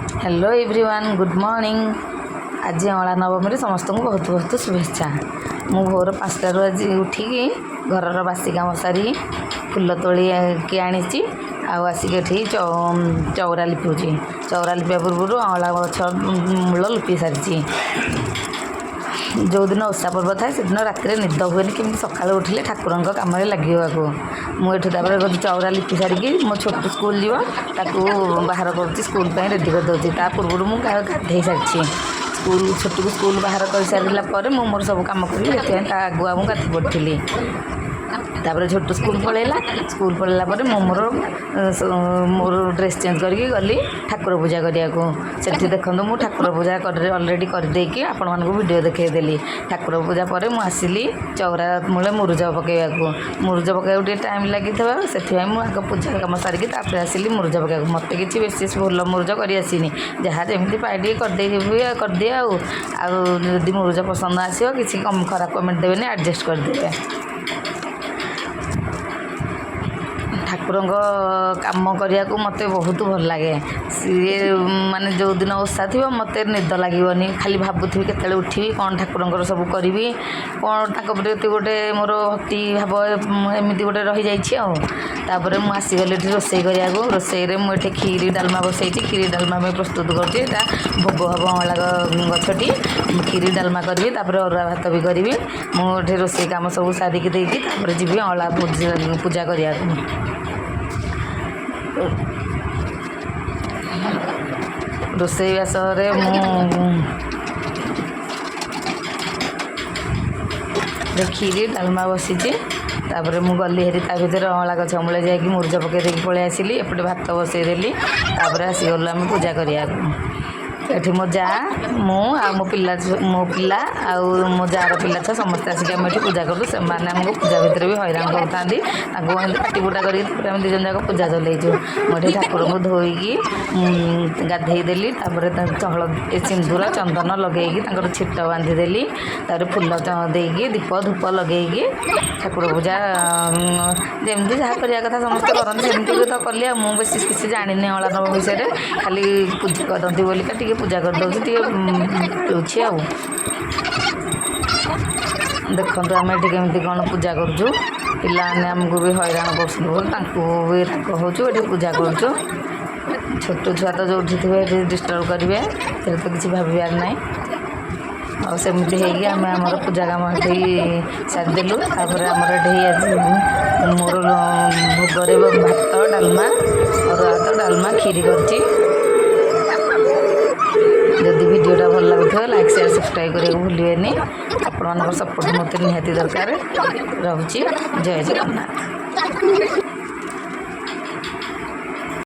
Hello everyone, good morning. ଆଜି ଅଁଳା ନବମୀରେ ସମସ୍ତଙ୍କୁ ବହୁତ ବହୁତ ଶୁଭେଚ୍ଛା। ମୁଁ ଭୋର 5ଟାରୁ ଆଜି ଉଠିକି ଘରର ବାସି କାମ ସାରି ଫୁଲ ତୋଳିକି ଆଣିଛି ଆଉ ଆସିକି ଏଠି ଚଉରା ଲିପୁଛି। ଚଉରା ଲିପିବା ପୂର୍ବରୁ ଅଁଳା ଗଛ ମୂଳ ଲିପି ସାରିଛି। ଯେଉଁଦିନ ଓଷା ପର୍ବ ଥାଏ, ସେଦିନ ରାତିରେ ନିଦ ହୁଏନି, କେମିତି ସକାଳୁ ଉଠିଲେ ଠାକୁରଙ୍କ କାମରେ ଲାଗିବାକୁ। ମୁଁ ଏଠୁ ତାପରେ ଚଉରା ଲିପି ସାରିକି ମୋ ଛୋଟ ସ୍କୁଲ ଯିବ, ତାକୁ ବାହାର କରୁଛି, ସ୍କୁଲ ପାଇଁ ରେଡ଼ି କରିଦେଉଛି। ତା ପୂର୍ବରୁ ମୁଁ ଗାଧେଇ ସାରିଛି। ସ୍କୁଲ ଛୋଟକୁ ସ୍କୁଲ ବାହାର କରିସାରିଲା ପରେ ମୁଁ ମୋର ସବୁ କାମ କରିବି, ସେଥିପାଇଁ ତା ଆଗୁଆ ମୁଁ ଗାଧେଇ ପଡ଼ିଥିଲି। ତାପରେ ଛୋଟ ସ୍କୁଲ ପଳେଇଲା। ସ୍କୁଲ ପଳେଇଲା ପରେ ମୁଁ ମୋର ମୋର ଡ୍ରେସ୍ ଚେଞ୍ଜ କରିକି ଗଲି ଠାକୁର ପୂଜା କରିବାକୁ। ସେଠି ଦେଖନ୍ତୁ, ମୁଁ ଠାକୁର ପୂଜା କରି ଅଲରେଡ଼ି କରିଦେଇକି ଆପଣମାନଙ୍କୁ ଭିଡ଼ିଓ ଦେଖେଇଦେଲି। ଠାକୁର ପୂଜା ପରେ ମୁଁ ଆସିଲି ଚଉରା ମୂଳେ ମୁରୁଜ ପକାଇବାକୁ। ମୁରୁଜ ପକାଇବାକୁ ଟିକେ ଟାଇମ୍ ଲାଗିଥିବ, ସେଥିପାଇଁ ମୁଁ ଆଗ ପୂଜା କାମ ସାରିକି ତାପରେ ଆସିଲି ମୁରୁଜ ପକାଇବାକୁ। ମୋତେ କିଛି ବେଶୀ ଭଲ ମୁରୁଜ କରି ଆସିନି। ଯାହା ଯେମିତି ପାଏ ଟିକେ କରିଦେଇବି, କରିଦିଏ। ଆଉ ଆଉ ଯଦି ମୁରୁଜ ପସନ୍ଦ ଆସିବ, କିଛି ଖରାପ କମେଣ୍ଟ ଦେବେନି, ଆଡ଼ଜଷ୍ଟ କରିଦେବେ। ଠାକୁରଙ୍କ କାମ କରିବାକୁ ମୋତେ ବହୁତ ଭଲ ଲାଗେ। ସିଏ ମାନେ ଯେଉଁଦିନ ଓଷା ଥିବ, ମୋତେ ନିଦ ଲାଗିବନି। ଖାଲି ଭାବୁଥିବି କେତେବେଳେ ଉଠିବି, କ'ଣ ଠାକୁରଙ୍କର ସବୁ କରିବି, କ'ଣ ତାଙ୍କ ପ୍ରତି ଗୋଟେ ମୋର ଭକ୍ତି ଭାବ ଏମିତି ଗୋଟେ ରହିଯାଇଛି। ଆଉ ତାପରେ ମୁଁ ଆସିଗଲି ଏଠି ରୋଷେଇ କରିବାକୁ। ରୋଷେଇରେ ମୁଁ ଏଠି କ୍ଷୀରି ଡାଲମା ବସେଇଛି। କ୍ଷୀରି ଡାଲମା ପାଇଁ ପ୍ରସ୍ତୁତ କରୁଛି। ଏଇଟା ଭୋଗ ହେବ ଅଁଳା ଗଛଟି। ମୁଁ କ୍ଷୀରି ଡାଲମା କରିବି, ତାପରେ ଅରୁଆ ଭାତ ବି କରିବି। ମୁଁ ଏଠି ରୋଷେଇ କାମ ସବୁ ସାରିକି ଦେଇକି ତାପରେ ଯିବି ଅଁଳା ପୂଜା କରିବାକୁ। ରୋଷେଇବାସରେ ମୁଁ କ୍ଷୀରି ଡାଲମା ବସିଛି। ତାପରେ ମୁଁ ଗଲି ହେରି ତା ଭିତରେ ଅଁଳା ଗଛ ମୂଳେ ଯାଇକି ମୁରୁଜ ପକାଇ ଦେଇକି ପଳେଇ ଆସିଲି। ଏପଟେ ଭାତ ବସେଇଦେଲି। ତାପରେ ଆସିଗଲୁ ଆମେ ପୂଜା କରିବାକୁ। ଏଠି ମୋ ଯା, ମୁଁ ଆଉ ମୋ ପିଲା ଆଉ ମୋ ଯାଆର ପିଲା ଛୁଆ ସମସ୍ତେ ଆସିକି ଆମେ ଏଠି ପୂଜା କଲୁ। ସେମାନେ ଆମକୁ ପୂଜା ଭିତରେ ବି ହଇରାଣ କରୁଥାନ୍ତି। ତାଙ୍କୁ ଏମିତି ପାଟିପୁଟା କରିକି ତାପରେ ଆମେ ଦୁଇ ଜଣ ଯାକ ପୂଜା ଚଲେଇଛୁ। ମୁଁ ଏଠି ଠାକୁରଙ୍କୁ ଧୋଇକି ଗାଧେଇ ଦେଲି। ତାପରେ ହଳଦୀ, ସିନ୍ଦୁର, ଚନ୍ଦନ ଲଗେଇକି ତାଙ୍କର ଛିଟ ବାନ୍ଧିଦେଲି। ତାପରେ ଫୁଲ ଦେଇକି, ଦୀପ ଧୂପ ଲଗେଇକି ଠାକୁର ପୂଜା ଯେମିତି ଯାହା କରିବା କଥା ସମସ୍ତେ କରନ୍ତି, ସେମିତି ତ କଲି। ଆଉ ମୁଁ ବେଶୀ କିଛି ଜାଣିନି ଅଁଳା ନବମୀ ବିଷୟରେ। ଖାଲି ପୂଜା କରନ୍ତି ବୋଲିକା ଟିକେ ପୂଜା କରିଦେଉଛି, ଟିକେ ପିଉଛି। ଆଉ ଦେଖନ୍ତୁ, ଆମେ ଏଠି କେମିତି କ'ଣ ପୂଜା କରୁଛୁ। ପିଲାମାନେ ଆମକୁ ବି ହଇରାଣ କରୁଛନ୍ତି ବୋଲି ତାଙ୍କୁ ବି ରାଗ ହେଉଛୁ। ଏଠି ପୂଜା କରୁଛୁ। ଛୋଟ ଛୁଆ ତ ଯେଉଁଠି ଥିବେ, ଏଠି ଡିଷ୍ଟର୍ବ କରିବେ, ସେଥିରେ ତ କିଛି ଭାବିବାର ନାହିଁ। ଆଉ ସେମିତି ହେଇକି ଆମେ ଆମର ପୂଜା କାମ ଏଠି ସାରିଦେଲୁ। ତାପରେ ଆମର ଏଠି ଆଜି ମୋର ଭୋଗରେ ଭାତ, ଡାଲମା, ଅରୁଆ ଭାତ, ଡାଲମା, କ୍ଷୀରି କରିଛି। ଯଦି ଭିଡ଼ିଓଟା ଭଲ ଲାଗୁଥିବ, ଲାଇକ୍, ସେୟାର, ସବସ୍କ୍ରାଇବ୍ କରିବାକୁ ଭୁଲିବେନି। ଆପଣମାନଙ୍କର ସପୋର୍ଟ ମୋତେ ନିହାତି ଦରକାର। ରହୁଛି, ଜୟ ଜଗନ୍ନାଥ।